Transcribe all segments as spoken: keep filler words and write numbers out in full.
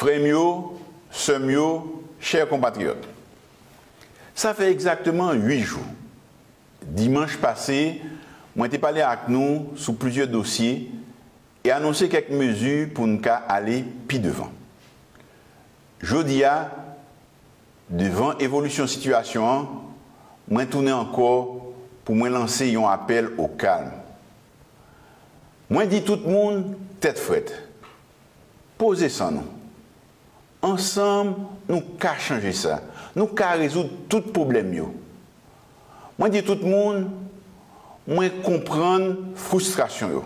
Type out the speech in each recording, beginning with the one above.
Frè m yo, sè m yo, chè konpatriyòt, sa fè egzakteman uit jou, dimanch pase, mwen te pale ak nou sou plizyè dosye e anonse kèk mezi pou n ka ale pi devan. Jodi a, devan evolisyon sitiyasyon an, mwen tounen ankò pou mwen lanse yon apèl o kalm. Mwen di tout moun tèt frèt, poze san nou. Ansanm, nou ka chanje sa. Nou ka rezoud tout pwoblèm yo. Mwen di tout moun, mwen konprann fristrasyon yo.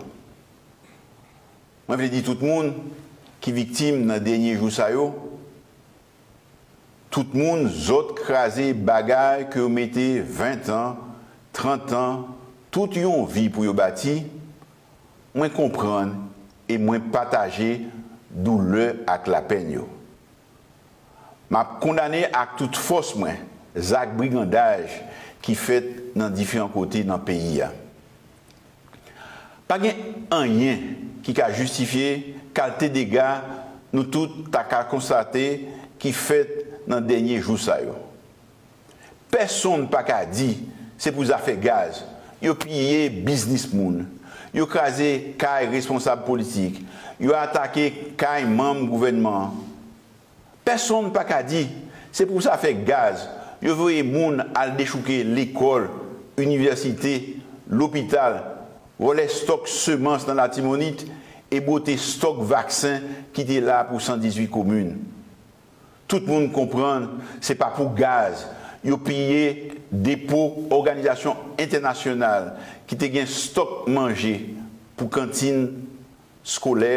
Mwen vle di tout moun ki viktim nan dènye jou sa yo, tout moun zòt kraze bagay ke yo mete ven an, trant an, tout yon vi pou yo bati, mwen konprann e mwen pataje doulè ak lapenn yo. M ap kondane ak tout fòs mwen zak brigandaj ki fèt nan diferan kote nan peyi a. Pa gen anyen ki ka jistifye kalte dega nou tout ta ka konstate ki fèt nan dènye jou sa yo. Pèsonn pa ka di se pou zafè gaz yo piye biznis moun, yo kraze kay responsab politik, yo atake kay manm gouvènman an. Pèsonn pa ka di se pou zafè gaz yo voye moun al dechouke lekòl, inivèsite, lopital, vòlè stòk semans nan Latibonit e bwote stòk vaksen ki te la pou san dizuit komin. Tout moun konprann se pa pou gaz yo piye depo òganizasyon entènasyonal ki te gen stòk manje pou kantin skolè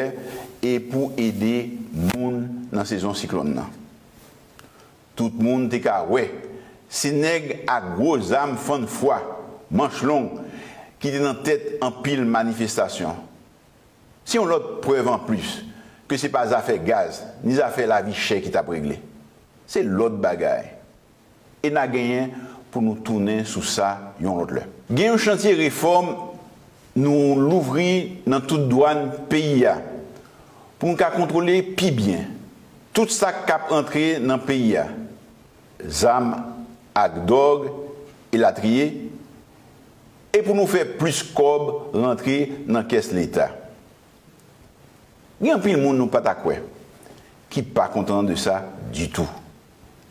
e pou ede moun nan sezon siklòn nan. Tout moun te ka wè se nèg ak gwo zam fann fwa, manch long, ki te nan tèt anpil manifestasyon. Se yon lòt prèv anplis ke se pa zafè gaz ni zafè lavi chè ki t ap regle. Se lòt bagay. E n a genyen pou nou tounen sou sa yon lòt lè. Gen yon chantye refòm nou louvri nan tout dwàn peyi a pou n ka kontwole pi byen tout sa k ap antre nan peyi a, zam ak dòg, elatriye, e pou nou fè plis kòb rantre nan kès Leta. Gen anpil moun nou pa ta kwè ki pa kontan de sa ditou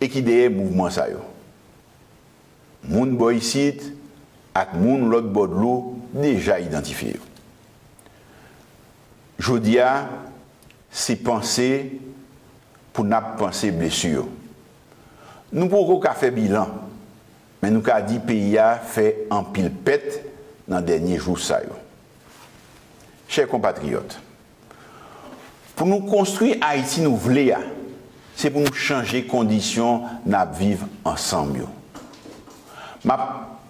e ki dèyè mouvman sa yo. Moun bò isit ak moun lòt bò dlo deja idantifye yo. Jodi a, se panse pou n ap panse blesi yo. Nou poko ka fè bilan, men nou ka di peyi a fè anpil pèt nan dènye jou sa yo. Chè konpatriyòt, pou nou konstwi Ayiti nou vle a, se pou nou chanje kondisyon n ap viv ansanm yo. M ap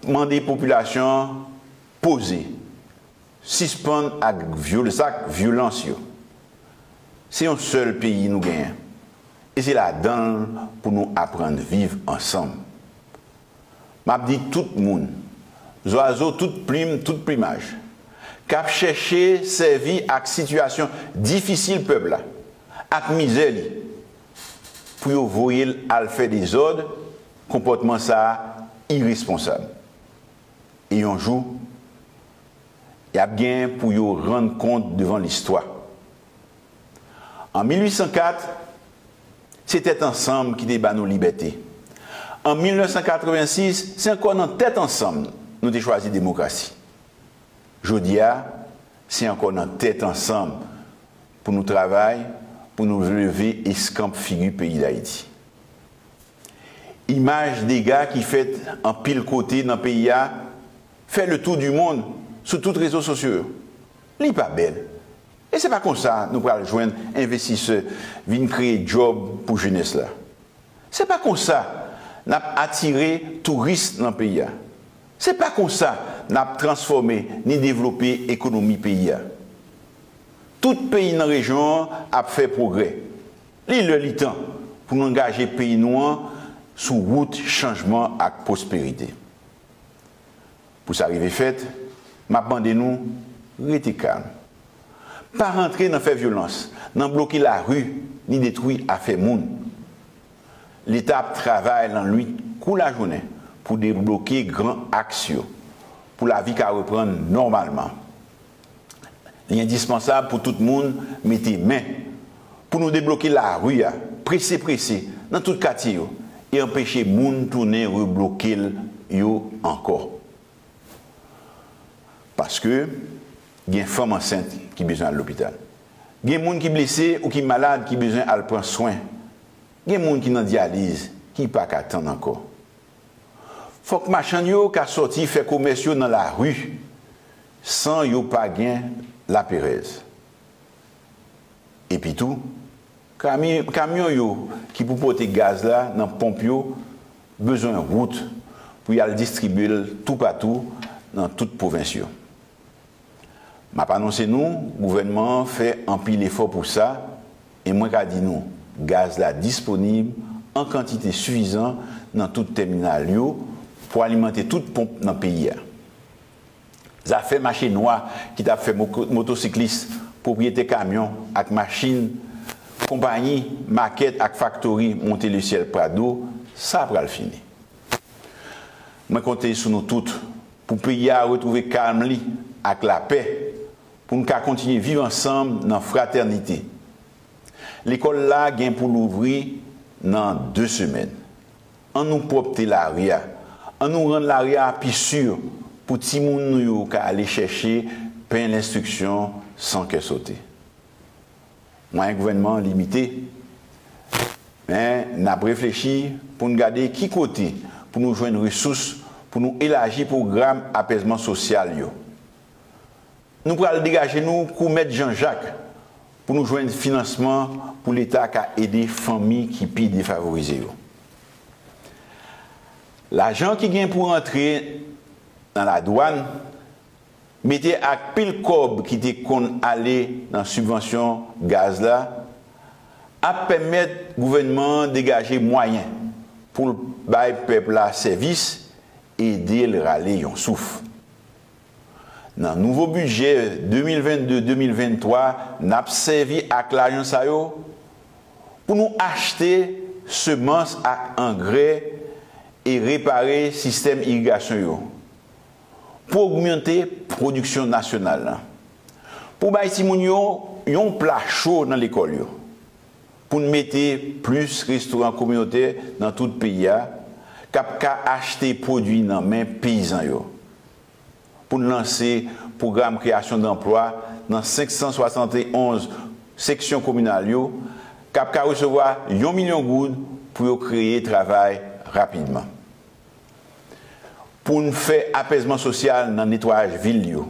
mande popilasyon an poze, sispann ak vyol-, zak vyolans yo. Se yon sèl peyi nou genyen, e se ladan l pou nou aprann viv ansanm. M ap di tout moun, zwazo tout plim, tout plimaj, k ap chèche sèvi ak sitiyasyon difisil pèp la ak mizè li pou yo voye l al fè dezòd, konpòtman sa a iresponsab. E yon jou, y ap gen pou yo rann kont devan listwa. An mil uit san kat, se tèt ansanm ki te ba nou libète. An mil nèf san katrevensis, se ankò nan tèt ansanm nou te chwazi demokrasi. Jodi a, se ankò nan tèt ansanm pou nou travay, pou nou leve eskanp figi peyi Dayiti. Imaj dega ki fèt anpil kote nan peyi a fè le tour du monde sou tout rezo sosyo yo. Li pa bèl. E se pa konsa nou pral jwenn envestisè vin kreye djòb pou jenès la. Se pa konsa n ap atire touris nan peyi a. Se pa konsa n ap transfòme ni devlope ekonomi peyi a. Tout peyi nan rejyon an ap fè pwogrè. Li lè li tan pou nou angaje peyi nou an sou wout chanjman ak pwosperite. Pou sa rive fèt, m ap mande nou rete kalm. Pa rantre nan fè vyolans, nan bloke lari, ni detwi afè moun. Leta ap travay lannwit kou lajounen pou debloke gran aks yo, pou lavi ka reprann nòmalman. Li endispansab pou tout moun mete men pou nou debloke lari a, prese prese, nan tout katye yo, e anpeche moun tounen rebloke l yo ankò. Paske gen fanm ansent ki bezwen al lopital. Gen moun ki blese ou ki malad ki bezwen al pran swen. Gen moun ki nan dyaliz ki pa ka tann ankò. Fòk machann yo ka sòti fè komès yo nan lari san yo pa gen laperèz. Epitou, kami- kamyon yo ki pou pote gaz la nan ponp yo bezwen wout pou y al distribye l toupatou nan tout pwovens yo. M ap anonse nou, gouvènman an fè anpil efò pou sa, e mwen ka di nou, gaz la disponib an kantite sifizan nan tout tèminal yo pou alimante tout ponp nan peyi a. Zafè mache nwa ki t ap fè mo- motosiklis, pwopriyetè kamyon ak machin, konpayi, makèt ak faktori monte lesyèl Prado, sa pral fini. Mwen konte sou nou tout pou peyi a retwouve kalm li ak lapè, pou n ka kontinye viv ansanm nan fratènite. Lekòl la gen pou louvri nan de semèn. An nou pwòpte lari a. An nou rann lari a pi si pou timoun nou yo ka ale chèche pen lenstriksyon san kè sote. Mwayen gouvènman an limite, men n ap reflechi pou n gade ki kote pou nou jwenn resous pou nou elaji pwogram apèzman sosyal yo. Nou pral degaje nou kou Mèt Jan Jak pou nou jwenn finansman pou Leta ka ede fanmi ki pi defavorize yo. Lajan ki gen pou rantre nan ladwàn, mete ak pil kòb ki te konn ale nan sibvansyon gaz la, ap pèmèt gouvènman an degaje mwayen pou l bay pèp la sèvis, ede l rale yon souf. Nan nouvo bidjè de mil vennde, de mil venntwa, n ap sèvi ak lajan sa yo pou nou achte semans ak angrè e repare sistèm irigasyon yo, pou ogmante pwodiksyon nasyonal la, pou bay timoun yo yon pla cho nan lekòl yo, pou n mete plis restoran kominotè nan tout peyi a, k ap ka achte pwodui nan men peyizan yo, pou n lanse pwogram kreyasyon danplwa nan senk san swasann e onz seksyon kominal yo, k ap ka resevwa yon milyon goud pou yo kreye travay rapidman. Pou n fè apèzman sosyal nan netwayaj vil yo,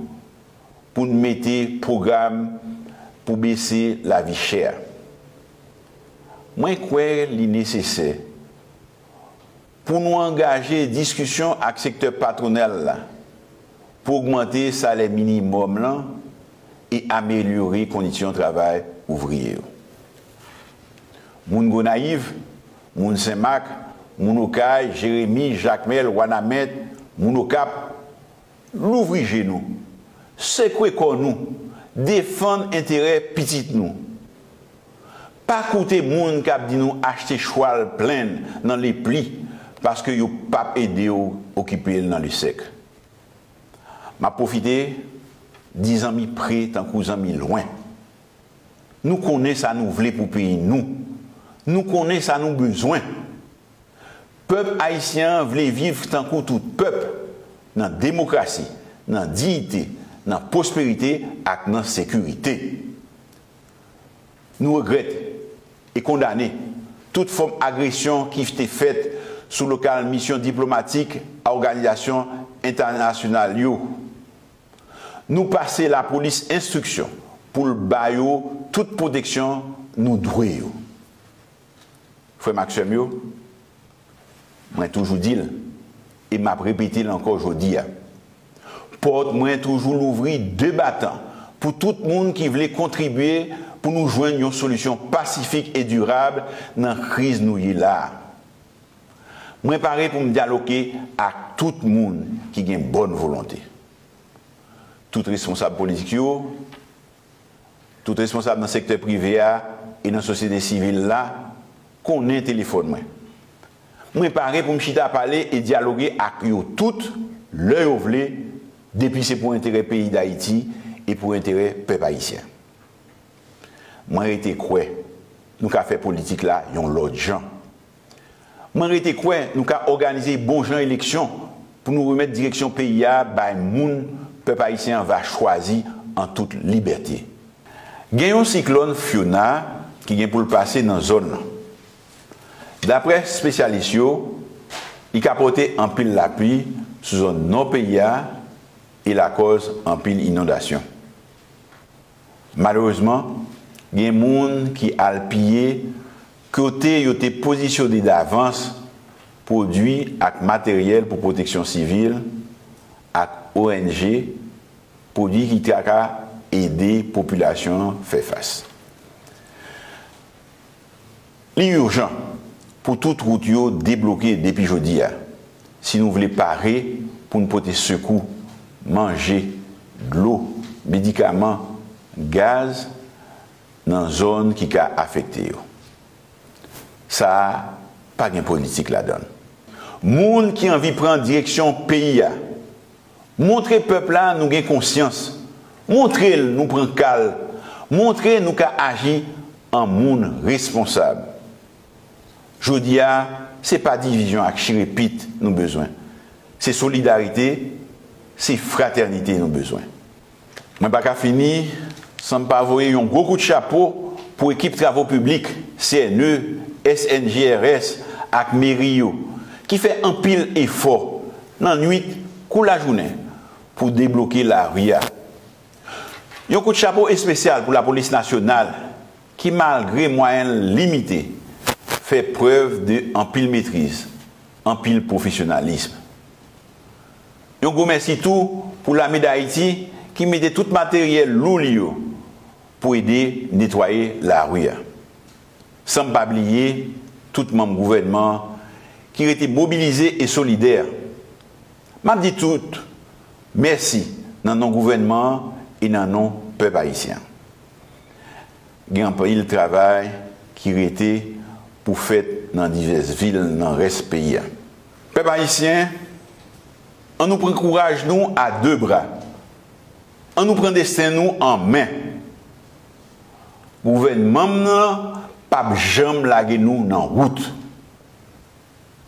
pou n mete pwogram pou bese lavi chè a. Mwen kwè li nesesè pou nou angaje diskisyon ak sektè patwonal la pou ogmante salè minimòm lan e amelyore kondisyon travay ouvriye yo. Moun Gonayiv, moun Senmak, moun Okay, Jeremi, Jakmèl, Wanament, moun Okap, louvri je nou, sekwe kò nou, defann enterè pitit nou. Pa koute moun k ap di nou achte chwal plenn nan lepli paske yo p ap ede w okipe l nan lesèk. M ap pwofite di zanmi pre tankou zanmi lwen. Nou konnen sa nou vle pou peyi nou. Nou konnen sa nou bezwen. Pèp ayisyen an vle viv tankou tout pèp, nan demokrasi, nan diyite, nan pwosperite ak nan sekirite. Nou regrèt e kondane tout fòm agresyon ki te fèt sou lokal misyon diplomatik a òganizasyon entènasyonal yo. Nou pase lapolis enstriksyon pou l ba yo tout pwoteksyon nou dwe yo. Frè m ak sè m yo, mwen toujou di l, e m ap repete l ankò jodi a, pòt mwen toujou louvri de batan pou tout moun ki vle kontribye pou nou jwenn yon solisyon pasifik e dirab nan kriz nou ye la a. Mwen pare pou m dyaloge ak tout moun ki gen bòn volonte. Tout responsab politik yo, Tout responsab nan sektè prive a e nan sosyete sivil la konnen telefòn mwen. Mwen pare pou m chita pale e dyaloge ak yo tout lè yo vle, depi se pou enterè peyi Dayiti e pou enterè pèp ayisyen. Mwen rete kwè nou ka fè politik la yon lòt jan. Mwen rete kwè nou ka òganize bon jan eleksyon pou nou remèt direksyon peyi a bay moun pèp ayisyen an va chwazi an tout libète. Gen yon siklòn Fiona ki gen pou l pase nan zòn nan. Daprè espesyalis yo, li ka pote anpil lapli sou zòn nò peyi a e lakòz anpil inondasyon. Malerezman, gen moun ki al piye kote yo te pozisyone davans pwodui ak materyèl pou pwoteksyon sivil ak O N G, pwodui ki ta ka ede popilasyon an fè fas. Li ijan pou tout wout yo debloke depi jodi a, si nou vle pare pou n pote sekou, manje, dlo, medikaman, gaz nan zòn ki ka afekte yo. Sa a pa gen politik ladan l. Moun ki anvi pran direksyon peyi a, montre pèp la nou gen konsyans. Montre l nou pran ka l. Montre nou ka aji an moun responsab. Jodi a, se pa divizyon ak chire pit nou bezwen. Se solidarite, se fratènite nou bezwen. Mwen pa ka fini san m pa voye yon gwo kout chapo pou ekip travo piblik, C N E, S N G R S ak meri yo, ki fè anpil efò nan nwit kou lajounen pou debloke lari a. Yon kout chapo espesyal pou Lapolis Nasyonal ki, malgre mwayen l limite, fè prèv de anpil metriz, anpil pwofesyonalis. Yon gwo mèsi tou pou Lame Dayiti ki mete tout materyèl lou li yo pou ede netwaye lari a. San m pa bliye tout manm gouvènman an ki rete mobilize e solidè. M ap di tout mèsi nan non gouvènman an e nan non pèp ayisyen an. Gen anpil travay ki rete pou fèt nan divès vil nan rès peyi a. Pèp ayisyen, ann nou pran kouraj nou a de bra. Ann nou pran desten nou an men. Gouvènman m nan p ap janm lage nou nan wout.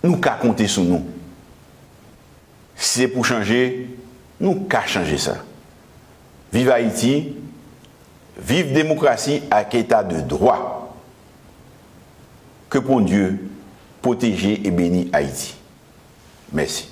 Nou ka konte sou nou. Si se pou chanje, nou ka chanje sa. Viv Ayiti, viv demokrasi ak eta de dwa. Ke Bondye pwoteje e beni Ayiti. Mèsi.